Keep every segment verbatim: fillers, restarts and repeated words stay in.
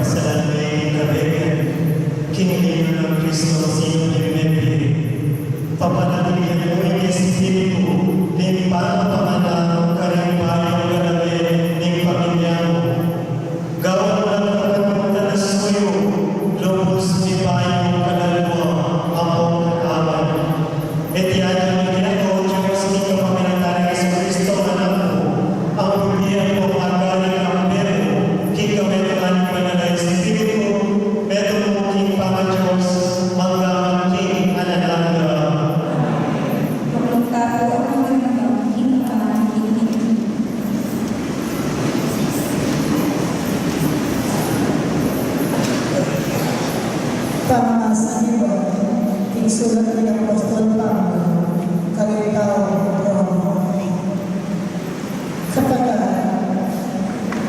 Salamat king kabie, king lingua nang Kristu, sinu king mebie. Papanatilian mu ing Espiritu ning pamamanaw karing bayung galawe ning pamilya mu. Gawan mu lang kapanutan a suyu, lubus king bayung kaladua ampong katawan. Iti aduan mi keka, O Dios, king kapamilatan nang Jesucristo, Anak mu, ampo bibie ampong agali king kambe mu, king kawetu ning Banal a Espiritu, metung mu king pamadios, mangga man king alang angga. Mapunta pu ang mga king pamadios. Pamamasa king sulat nang Apostol Pablo karing taga Roma. Kapatad,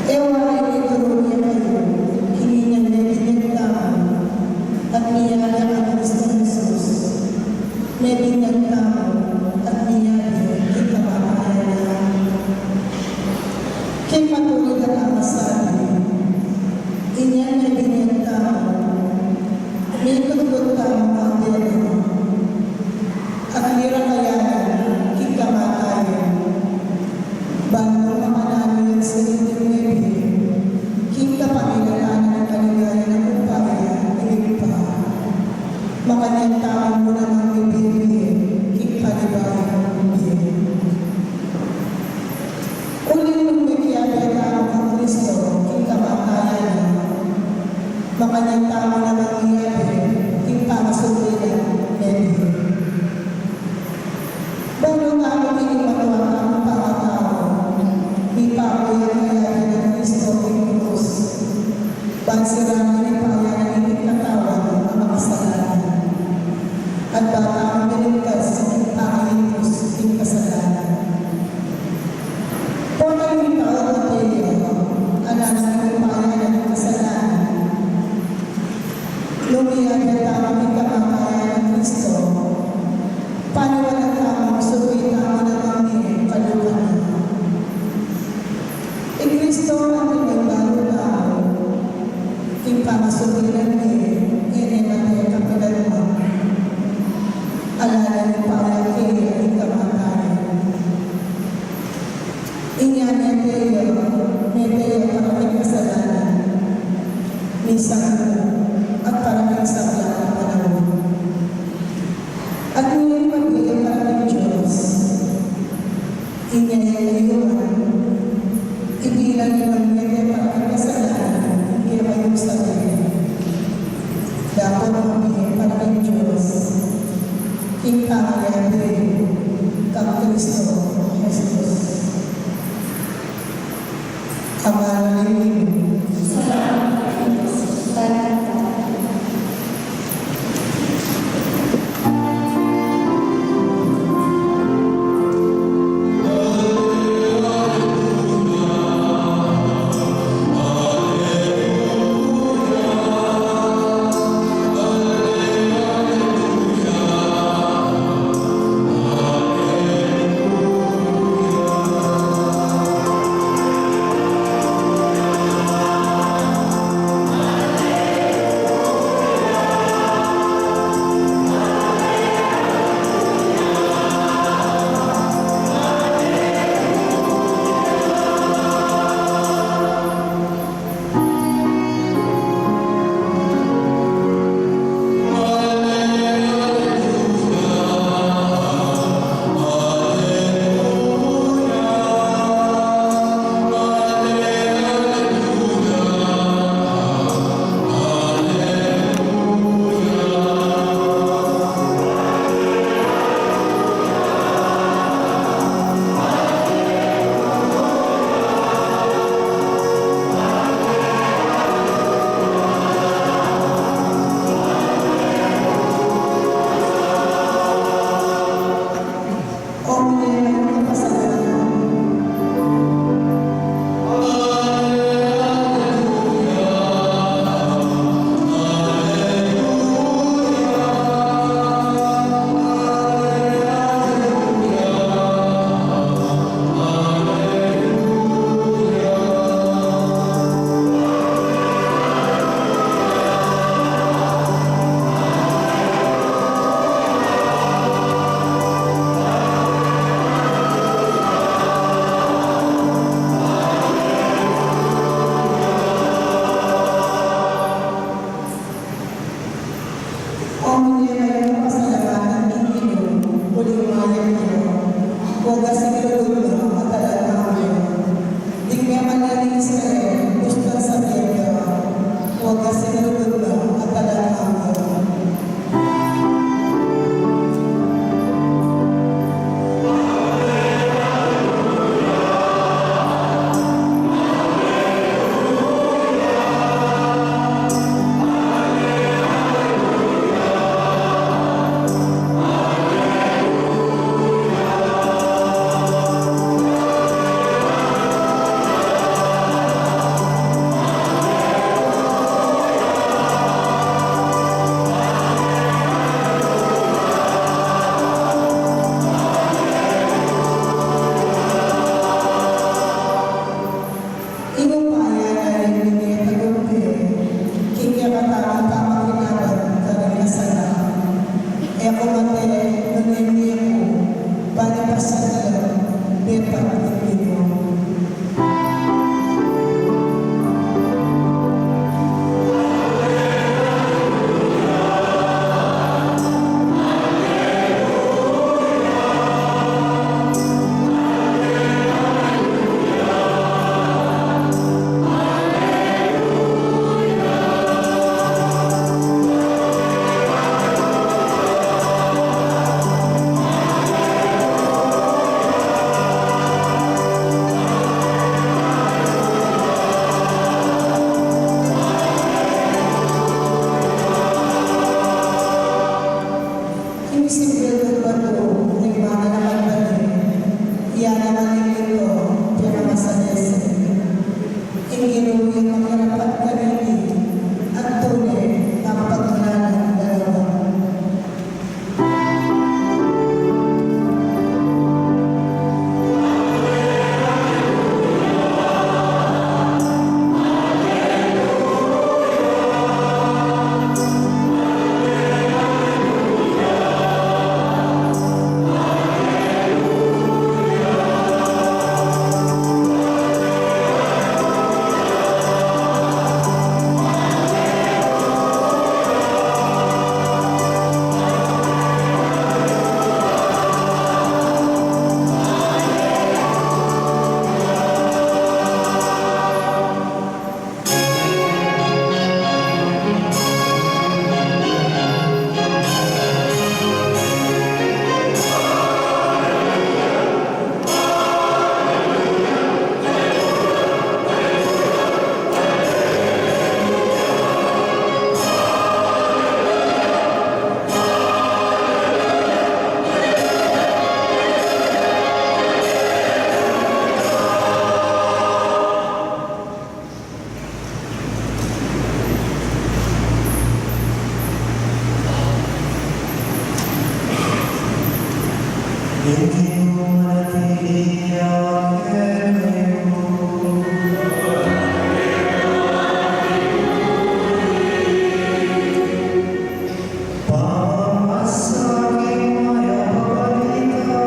e wa ing ituru mi kayu king inyang mebinyag tamu at miyabe kang Kristo Jesus, mebinyag tamu at miyabe king kamatayan na. King matulid a masabi, inyang mebinyag tamu, mikutgut tamu king pena, at mirayawan king kamatayan. Ban nung makananu yang saligang mebie, king kapamilatan ning maligaya nang upaya ning Ibpa, makanyan tamu mu namang mibie king panibayung bie. Uling nung mikiabe tamu kang Kristo king kamatayan na, makanyan tamu namang miyabe king pamasubi nang mebie. Balu tamu king matua tamung pangatau, mipaku yang kayabe nang Kristo king krus, ban sira na ing payanan ning katawan a makasalanan, at ba tamu miligtas king pangaipus king kasalanan. Pota ing tau bati ya, ala nang payanan ning kasalanan. Nung miyabe tamu king kamatayan nang Kristo, paniwanan tamung subi tamu namang mie king lupa na. I Kristo anti ing balu tamu king pamasubi nang mie, e ne mate kapilan man. Ala nang paya kaya ing kamatayan. Inya mete ya, mete ya para king kasalanan, misan mu at para king sablang panaun. At ngeni mabie ya para king Dios. Inya ya kayu man, ibilang yu nang mete para king kasalanan ing kekayung sablang, dapot mabie para king Dios ing pamayabe kang Kristo Jesus. Amen. Salamat. Mangarapat kaniti at tune na pagmulanan dalawa. Pamamasaking mayap a balita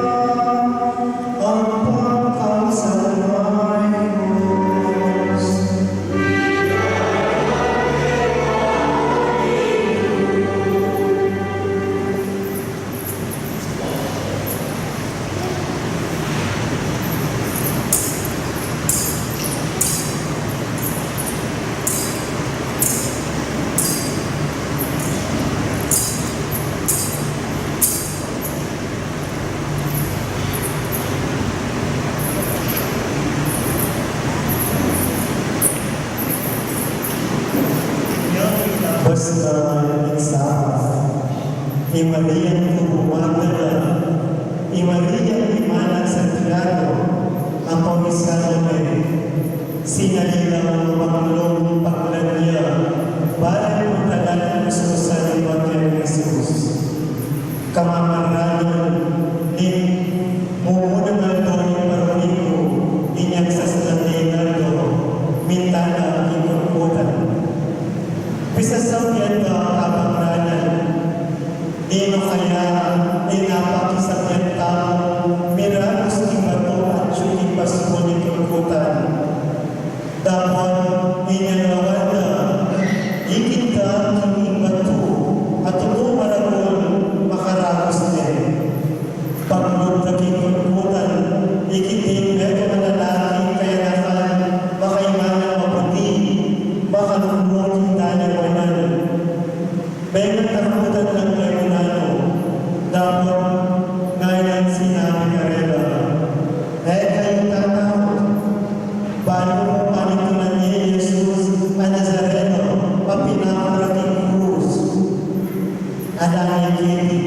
ampon kang San Marcos. Basta ing Sabat, i Mariang tubu Magdala, i Mariang ima nang Santiago, ampon i Salome, sinali la mung maglung pagladia, bale puntalan kuskusan i bage nang Jesus. Kamamaranun ning mumunang aldo ning parumiko, inyang saslan deng aldo, minta na king kutkutan. Pisasabyan da kabang dalan, ninu kaya ing apakisabyan tamung miragus king bato atyu king pasmu ning kutkutan? Dapot inyang lawan da, ikit da king batu, at tutu maragul makaragus ne. Paglub da king kutkutan, ikit deng metung a lalaki kayanakan, makaima nang maputi, makalukluk king danawanan. Mengatakutan lang kayu nanu, dapot ngana nang sinabi karela, "E kayu tatakut. Balu mu panitunan ye i Jesus a Nazareno, a pinapura king krus. Ala ne keti.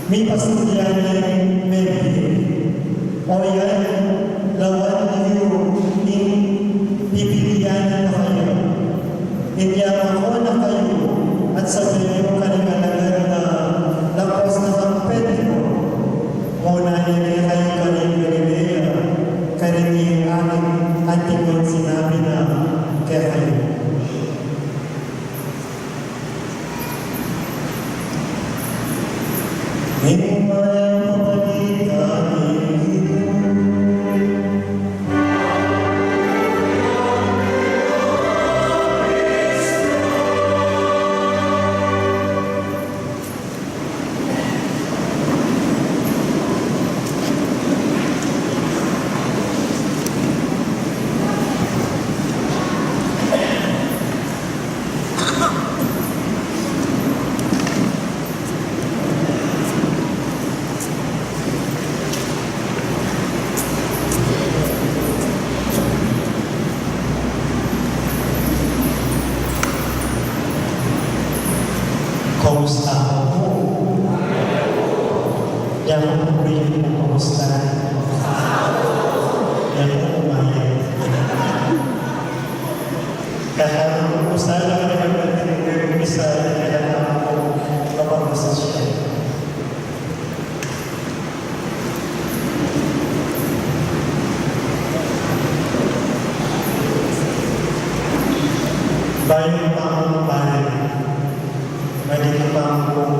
Mipasul ya neng mebie. O yan, lawan yu ing pipilian na kaya. Inya makua na kayu, at sabian yu karing alagad na lapus na kang Pedro, munan ne kekayu karing Galilea, karin ye akit anti ing sinabi na kekayu." Ing mayap a balita ning Ginu. Kumusta ho? Yaku pu, pwede pung kumusta? Yaku pu, mayap. Kaya kung saan na kami nagdating ng misa, kaya na ako kapag-desisyon. Bayu pa ang pare, pwede ka pang kung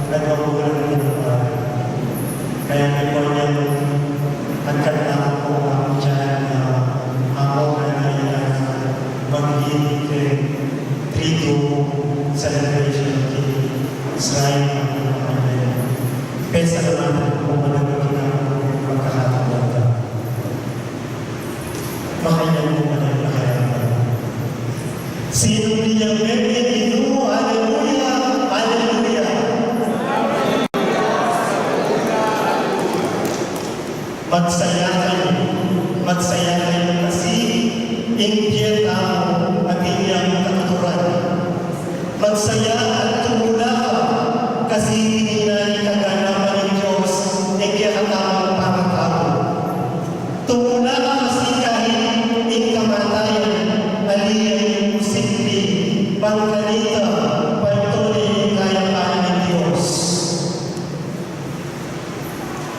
nagpapunan ng pare. Kaya ni Paul yan, ang kanta ko ang dyan na ako na nailangan mag-lead kay Triduum celebration kay Israel ang mga pare. Pesa naman kung ano yung ginagawa ng pagkakataon. Makayan mo pala yung pakiramdam. Sino niyang bebe, Ginu? Aleluya! Aleluya! Magsaya kayu, magsaya kayu kasi ing bie tamu atin yang katuturan. Magsaya at tumula ka, kasi ini na ing kaganapan ning Dios ing kekatamung pangatau. Tumula ka kasi kahit ing kamatayan, ali yang imposible, bang kanita, pantone ing kayapan ning Dios.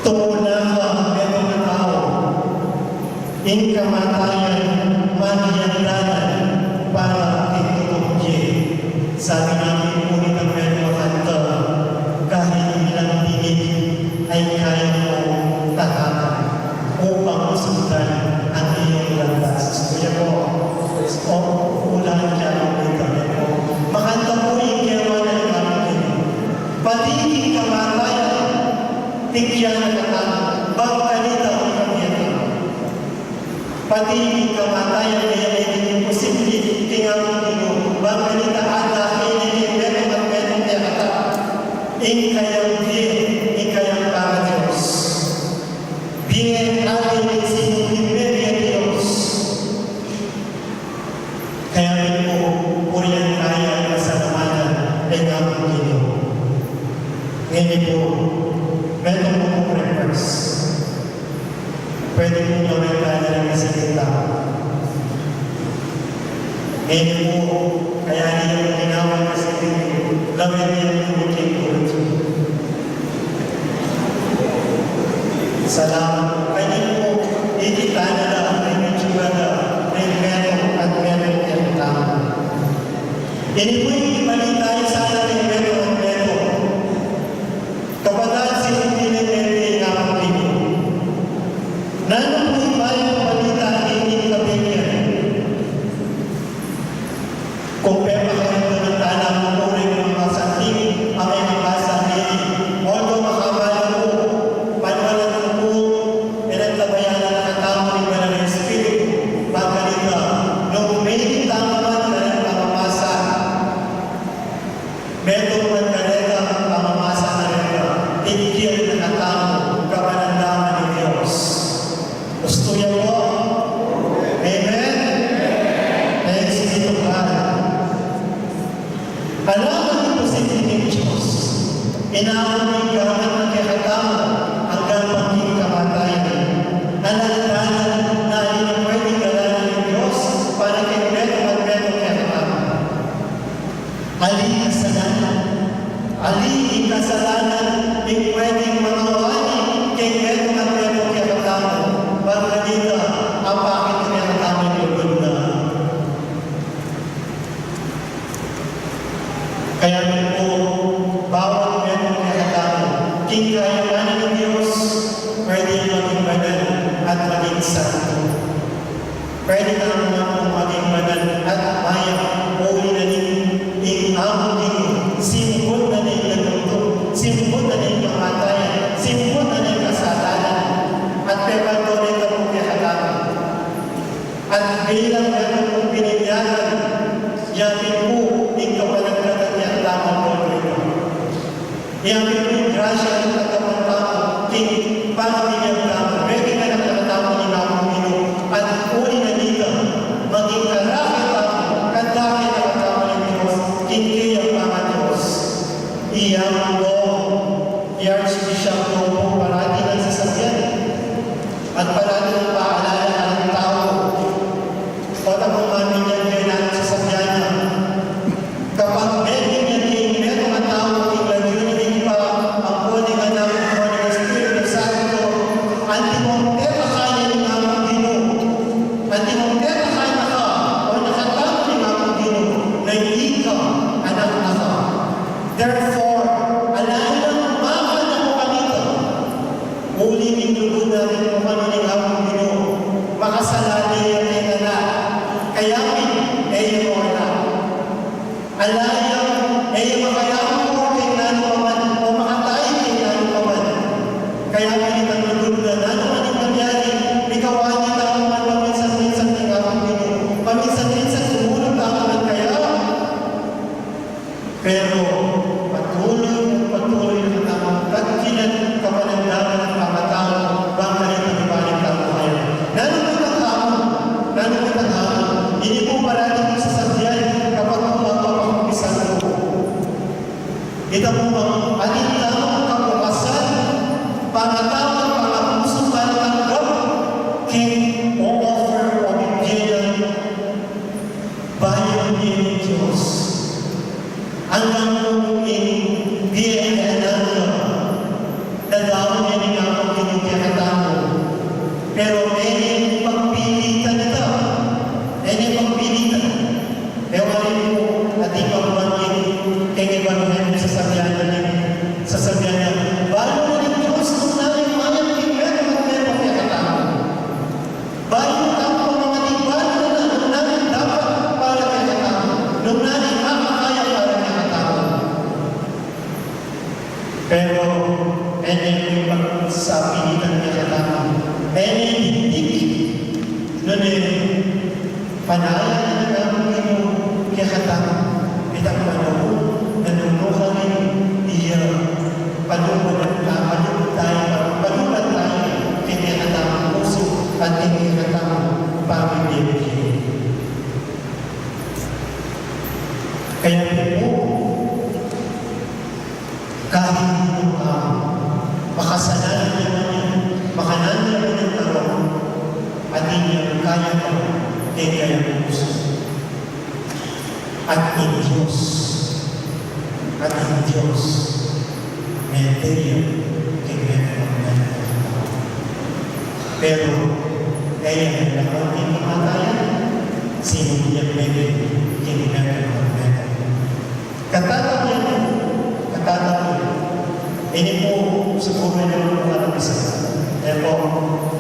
Tumula ka, metung a tau. Ing kamatayan, maging dalan para king tutung bie. Sabi na pin pu nitang metung a kanta, kahit ilang tinik ay kaya kong tahakan upang masundan ang iyong landas. Kuya po, o, ulan kaya po nito, po. Makanta po yung kaya wala yung kapatid. Pati ing kamatayan, tingkyan na katamu, bang kanita ing kabie tamu. Pati ing kamatayan, kaya medyo imposible, king Ginu, bang kanita ada, kaya medyo metung at metung kaya katamu. Ing kayang bie, ing kayang para Dios. Bie atin ing sinubli, bie Dios. Kaya rin po, purian taya at pasalamatan ing Ginu. Ngeni po, metung pung request. Pwede pung lawen taya ring kasakitan. Ngeni po, kaya rin yang ginawa kasi lawen yang tumikil po. Salamat. Kaya po, ikit tana la ing itsura na ring metung at metung kekatamung. Ini po ing balita ning sana ring metung at metung. Kapatad, sinubli neng mete ing Apung Ginu. Nanu po ing mayap a balita king kapilan? Kung pepakairan tana pu ring makasanting a mekabasa ngeni, although makabasa pu, panyawad pu, pinagtabayan na katamu ning Banal a Espiritu, pagkanita, nung mekit tamu man karing pamamasa, metung man kareta pamamasa kareta, tingkil na katamu kabanal daman ning Dios. Gusto niya po? Amen? Thanks be to God. Alam mo po si Dios, inaawit ning gamat na kekatamu anggang pagking kamatayan. Alam na, na ini pwedeng dalanan ning Dios para keng metung at metung kekatamu. Ali kasalanan. Ali ing kasalanan ing pwedeng mangawani keng metung at metung kekatamu, bang kanita apakit kekatamu ing lugud na. Kaya rin po, bawat metung kekatamu, king kayapan ning Dios, pwede maging banal at maging santo. Pwede tamu man pung maging banal at mayap, uli na ning ing Apung Ginu, simbut na ne ing lagyu, simbut na ne ing kamatayan, simbut na ne ing kasalanan, at pepardone na pu kekatamu. At bilang metung pung bininyagan, ya pin pu ing kapanagkatan kekatamu, Lord. Iya pin pu ing grasya ning Ginu tamu, king pamamilya tamu, pwede na kekatamu ning Apung Ginu, at uli na nita, maging karake tamu, karake na katamu ning Dios, king kayang pamadios. Iya pu, i Archbishop Dong pu, parati nang sasabian, at parati nang paalala ing tau, o tamung maminyan kaya nang Ala ya, e ya makayaman keng nanu pa man, o makataib keng nanu pa man. Kaya pilitan mu na nanu man ing mangyari, mikawani tamu man paminsan-minsan kang Ginu, paminsan-minsan sumulung tamu man kaya. Pero patuloy, patuloy na tamung pagkilat kapanandaman at pamatawad, bang kanita mibalik tamu kaya. Nanu pu ing tanghamun, nanu pu ing tanghamun, ini pu parati mung sasabian kapag kumawa ka pu king santo. Ita pu bang atin tamung kabukasan, pamatawad, pangapusu, panatanggap king o-offer o bibie na bayu ning Dios. Anggang pu ing bie na dadaun ne ning Ginu kekatamu. Pero e ne pagpilitan ita. E ne pagpilitan. E wari pu atin pagbanggit keng ebanghelyu, sasabian na, sasabian na, balu na ning Dios nung nanu ing mayap king metung at metung kekatamu. Bayu tamu pamangatibalu na nung nanu ing dapat para kekatamu, nung nanu ing makakaya para kekatamu. Pero e ne pu ing pagsapilitan kekatamu, e ne ing dikdik, nune panayan na ning Ginu kekatamu, itang panaun na nung nukarin iya, paluban tamu, paluban tamu, paluban tamu king kekatamung pusu at king kekatamung pamibie-bie. Kaya pu, kahit nung makasalanan ya man, makananu ya man ing tau, atin yang kaya pa king kekayang pusu. At ing Dios, at ing Dios, mete ya king metung at metung. Pero e ya nanu ing kamatayan, sinubli yang mete king metung at metung. Katatag yan, katatag yan. Ini pu siguru ing mga nabisa. E pu,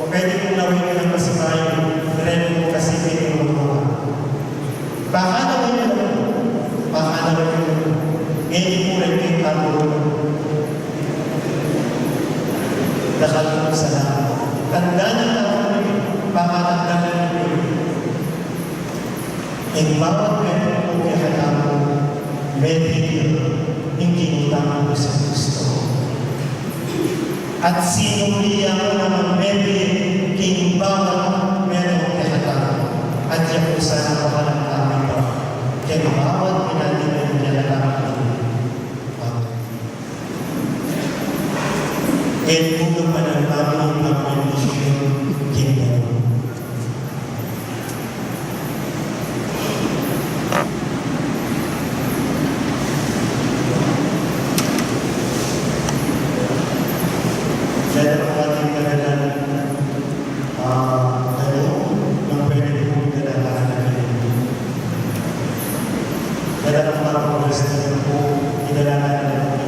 pwede pung lawen ing pasibayu, reni pu kasi ing mga. Pakananu pu, pakananu pu. Ini pu reni ing katulungan. Dakal pung salamat. Tandaan yu, pakatandaan yu. Ing bawat metung pu kekatamu, mete ya king Ginu tamung Jesucristo. At sinubli ya mu namang mete king bawat metung kekatamu. At ya pu sana pakalantaman king bawat pinatinan kekatamu. Amen. Ing bunga pu ning pamumunan king Ginu. Dala pu ing kanilang, ah, dalo, nung pwede pu dala na. Dala pu ing mga restaurant pu, idala na pu.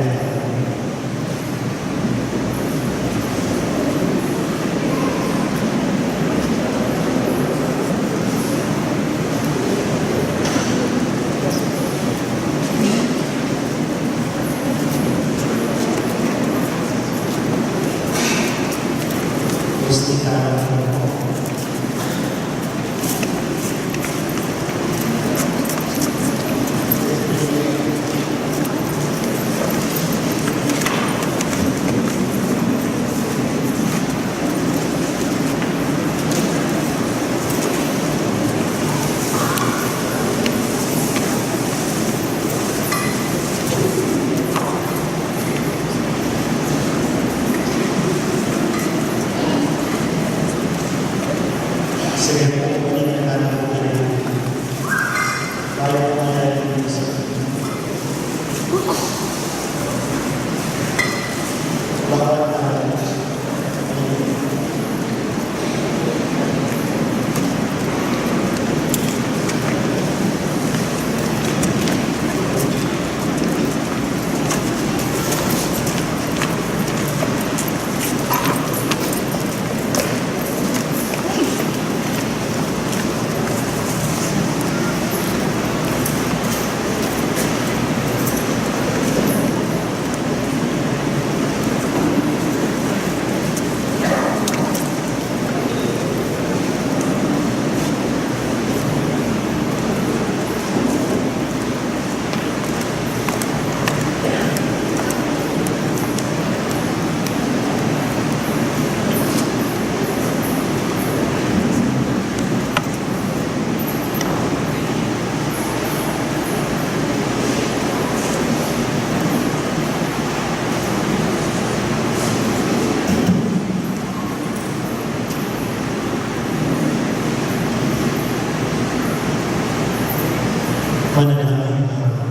Manalangin tamu.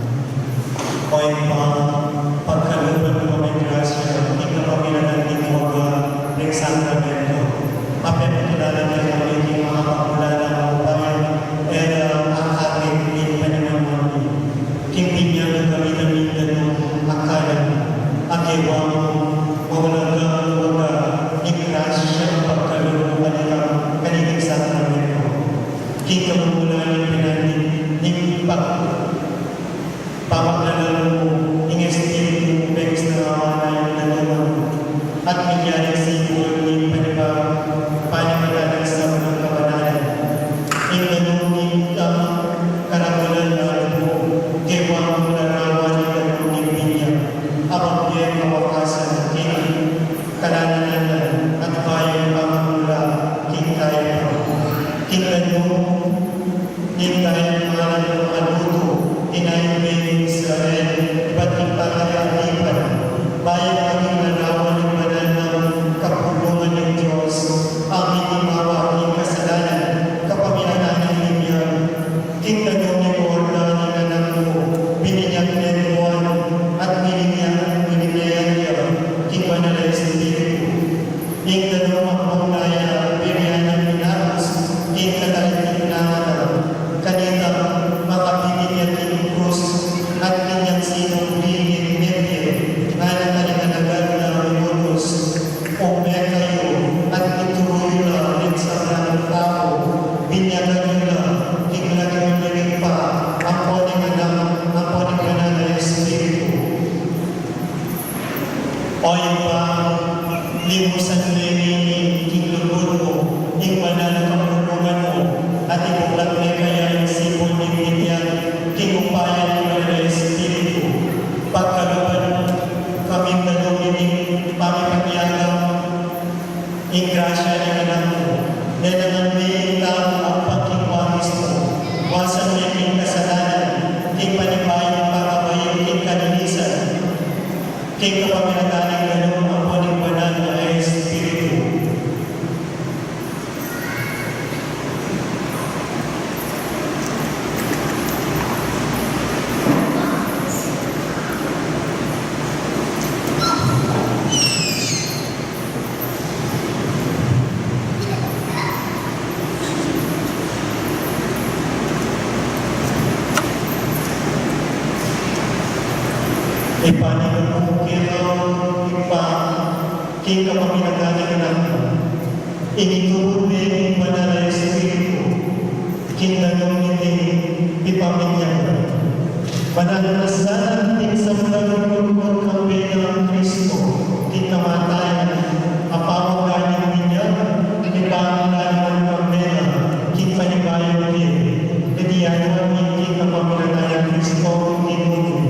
O Ibpa, pagkaluban mu kami king grasya, king kapamilatan ning waga ning sakramento. Apepakilala kekami king makapagmula nang upaya, e la akakit ning panimanman mi. King binyag na kami na mindanung akala, agewa mu, maulagang waga ning grasyang pagkalub mu kaniting sakramento. King kamumulan ning pinanit, ning pag-, pamaglalang mu, ning Espiritu mu, pengis na nga awan na ing nanuman, at milyari sibul ning paniba-, panibatan ning sablang kabanalan. Ing danum ning ka-, karagulan na lugud, gewa mung larawan ning danum ning binyag, abang bie kawakasan, king kalalanan at bayung pamagmula king taimpan. King danum ning taimpan, malutu, ing taimpan ning Israel, ibat king pangayalipan, bayung maging larawan ning banal nang kapulungan ning Dios, a minimawa king kasalanan, kapamilatan ning binyag. King danum ning Jordan ing Anak mu, bininyag ne ning Juan, at milinyawan, milinyawan ya king Banal a Espiritu. Ing danum a pamulaya, binian nang minabus, king katalikling nang anak, kanita makapipit ya king krus, at kanyang sinubli king mebie, ngana karing alagad na minunus, Ume kayu, at ituru yu la ring sablang tau, binyagan yu la king lagyu ning Ibpa, ampo ning Anak, ampo ning Banal a Espiritu. O Ibpa, limusan me ngeni king lugud mu ing banal a kapulungan mu, at ibuklat me kaya ing sibul ning binyag king upaya ning Banal a Espiritu. Pagkaluban mu kami king danum ning pamipanyaga mu, ing grasya ning Anak mu, nenangan me ing tau a pagkikwangis mu, wasan me king kasalanan, king panibayung pakabayung, king kalinisan, king kapamilatan ning danum ampo ning Banal a Espiritu. Ipanyawad ku keka, Ibpa, king kapamilatan ning Anak mu, ing itubud me ning Banal a Espiritu king danum niting pipaminyag. Mananasa na king sablang lugud mu kambe nang Kristo king kamatayan, a pamagani ning binyag, king pamagani kambe na king panibayung bie, iti aduan mi king kapamilatan nang Kristo, king Ginu mi.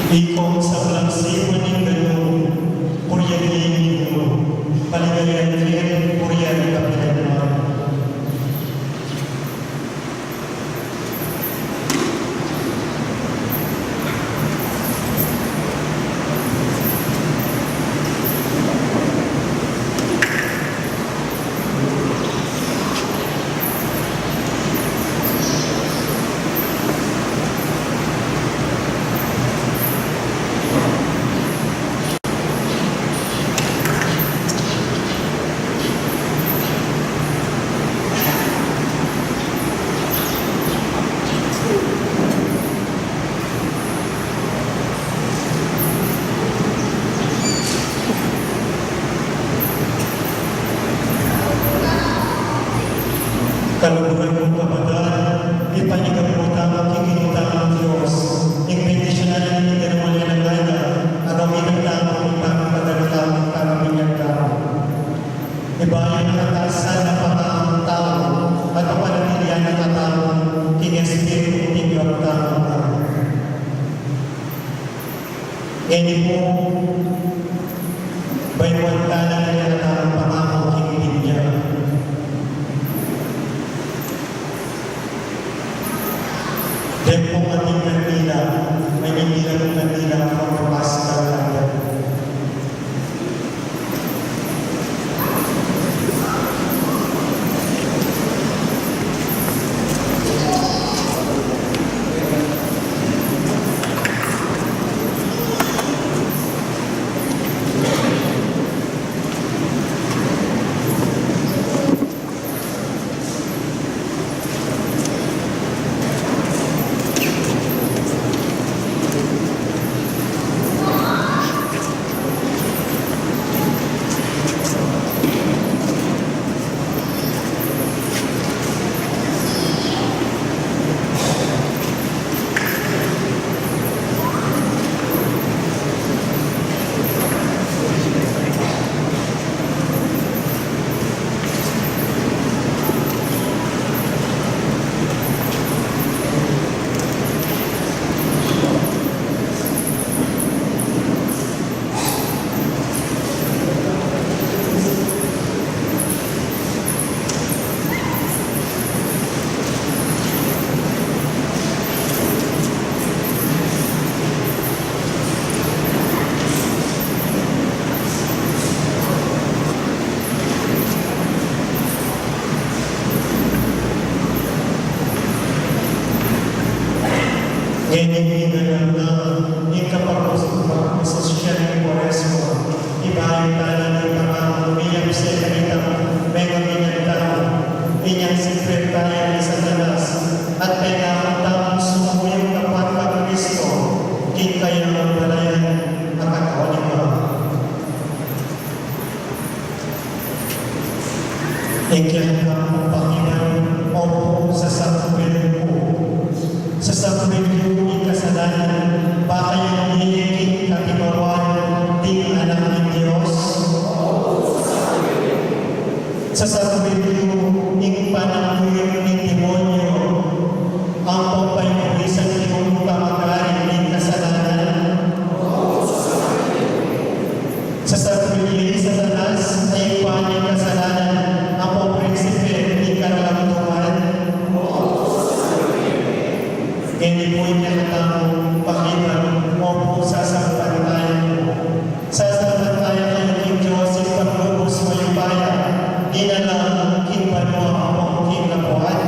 Ikong sablang sibul ning danum, purian ye ing Ginu, paligayan ye, purian kapilan man. Kaluguran kung kapatad, ipanyawad tamu king Ginu tamung Dios, ing bendisyunan na ning danuman a ngana, a gamitan tamu king pamipagkalub tamu, king pamagbinyag tamu. Ibayung na katasan a pangaun tamu, at panatilian na katamu king Espiritu ning Ginu tamu. Ngeni pu, bayuan tana ing kekatamung pangaku king binyag. Tiempong ating kandila, maninira kong kandila, from the Paschal Lamb. Ngeni, ing kapagpasasyan ning Kuaresma, ibayu tala ning pangaku, miyap se kanitang mengaminat tamu, inyang sekretan ya i Satanas, at pengaku tamung sumuyu kapata kang Kristo, king kayang balayan a Katolika. Ing kekang pangiban, opu, sasakupin ku. Sasakupin yu ing kasalanan, baka yu ing katimawan ding Anak ning Dios. Sasakupin yu ing panakuyun ning demonyo, ampong paimurisan yu ing pamagari ning kasalanan. Sasakupin yu i Satanas, a ibpa ning kasalanan, ampong prinsipe ning karalanduan. Ngeni pu ing kekatamung pangiban, opu, sasalpantaya ku. Sasalpantaya kayu king Dios Ibpang lubus mayupaya, dinalang king banua ampong king labuad.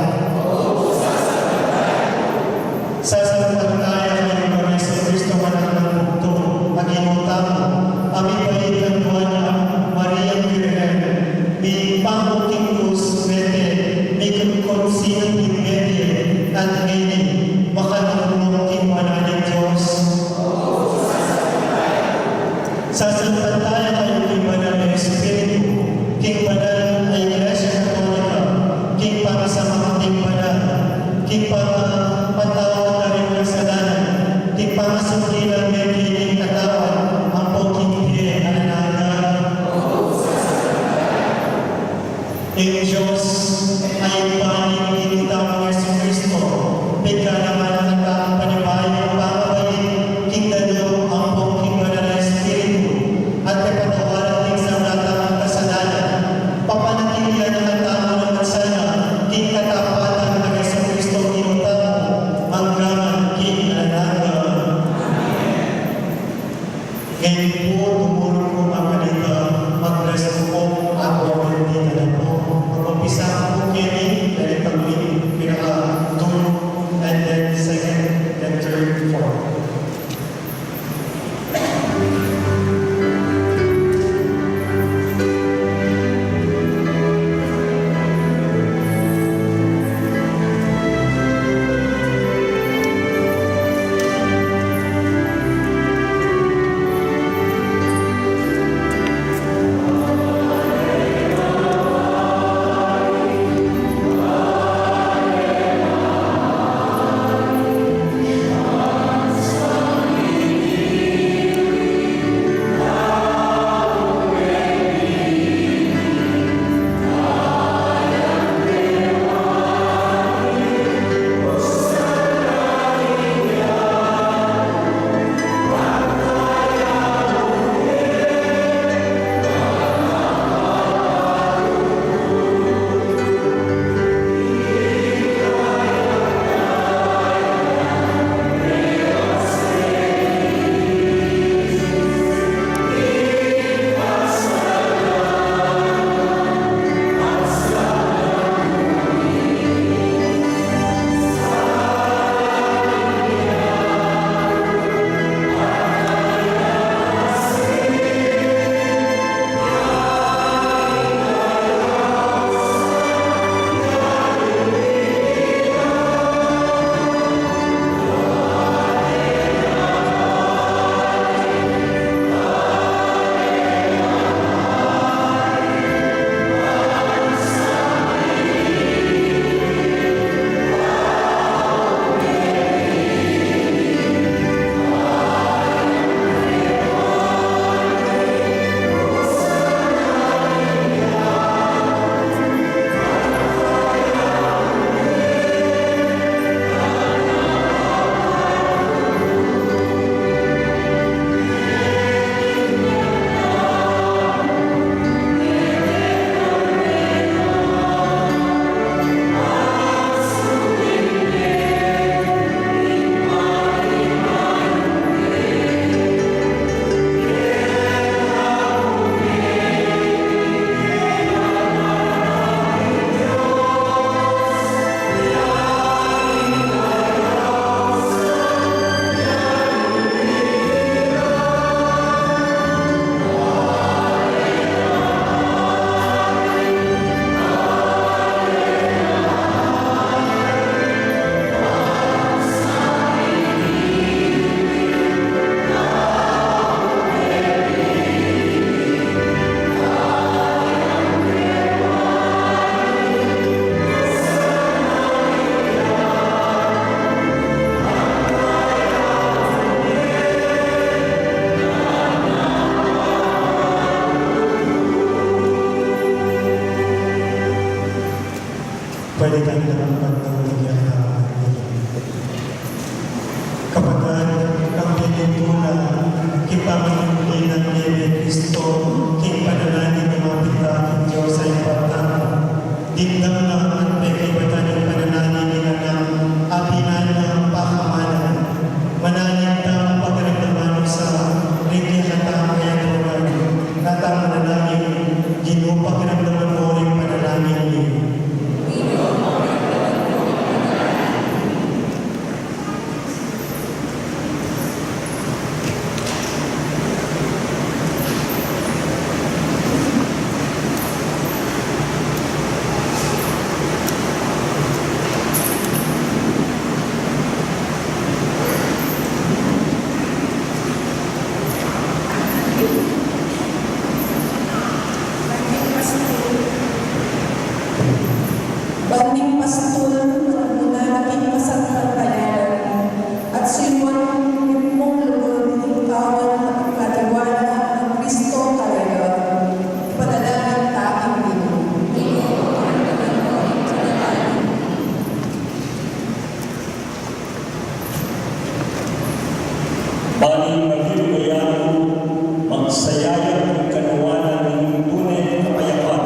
Sasalpantaya kayu kang Jesucristo, Anak nang bugtung a Ginu tamu, a mibait kang Nuan a Mariang Birhen, mipaku king krus mete, mikunsinang king mete, at ngeni makanuknuk king banal ning Dios. Sasalpantaya kayu king Banal a Espiritu, king banal a Iglesia Katolika, king pamisamak ning banal, king pamapatawad na ring kasalanan, king pamasuki na mete king katawan ampong king bie alang angga. Ing Dios a Ibpa ning Ginu tamung Jesucristo, piganakan na katamu king panibayung pamabait king Danum ampong king Banal a Espiritu, at pepatawaran king sabla tamung kasalanan, papanatilian na katamu naman sana king katapatan nang Jesucristo Ginu tamu, mangga man king alang angga. Ngeni pu, dumurung ku pu kekayumu, mag-bless ku pu, at bendita na pu. Mag-umpisa ku pu keni, dali pang pinakadulu, and then Kapatad, kambe ning tula, king pamanyubli nang mie Kristo, king panalangin a lumapit king Dios a Ibpa tang, dimdam na at pekibatan ing panalangin ning Anak a binala nang pakamalan. Manalangin tang pakiramdaman sa ring kekatang kayadwanan, na tang manalangin, Ginu, pakiramdaman mu ring panalangin mi. Ban ning pastul, manugna na king pasasampalan, at suyuan mung lugud ing kawan at katiwala nang Kristo karela, ipanalangin ta king Ginu. Bang ing maging gayatu, magsaya ya king kanuanan ning tune a kapayapan,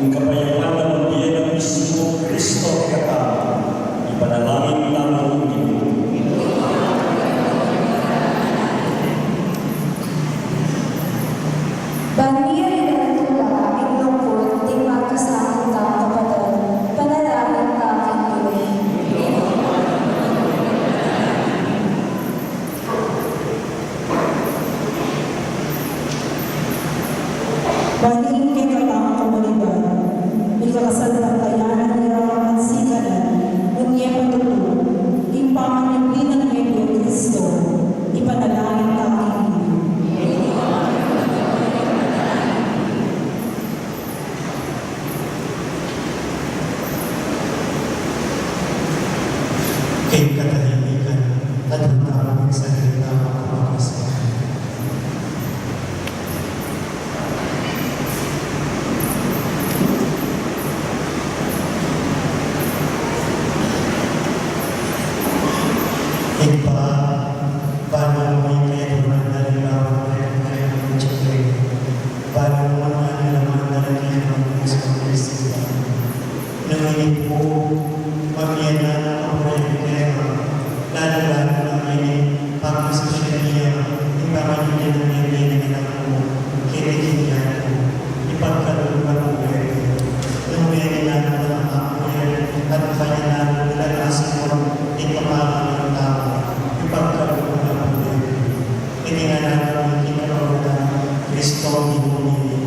ing kapayapan a mabie nang mismu Kristo kekatamu, ipanalangin tamu king Ginu. Ban miyaring tula ing lungkut ning makasakitan a kapatad, ipanalangin ta king Ginu. Ban ing kekatang komunidad, ing kasalpantayanan ya at sikanan, nung e patutu ing pamanyubli nang mie Kristo, ipanalangin ta king Ginu. King katahimikan, adwan tamu king sarili tamung kapagpasya. Ibpa, balamu ing kayadwanan, halimbawa ning kayadwanan ning Dios, balamu ing kayadwanan ning Kristo. Nung ini pu, mamiyanan a pamanyubli keka, lalu-lalu na ngeni, pamasusyan ya ing pamanyubli nang mie ning Anak mu keti king yatu, ipagkalub mu pu keti. Nung mie ning Anak mu at kanyang lalu-lalu na sipun ing kapamanyubli, ipagkalub mu pu keti. Iti ngan atin king kapamilatan nang Kristo Ginu mi.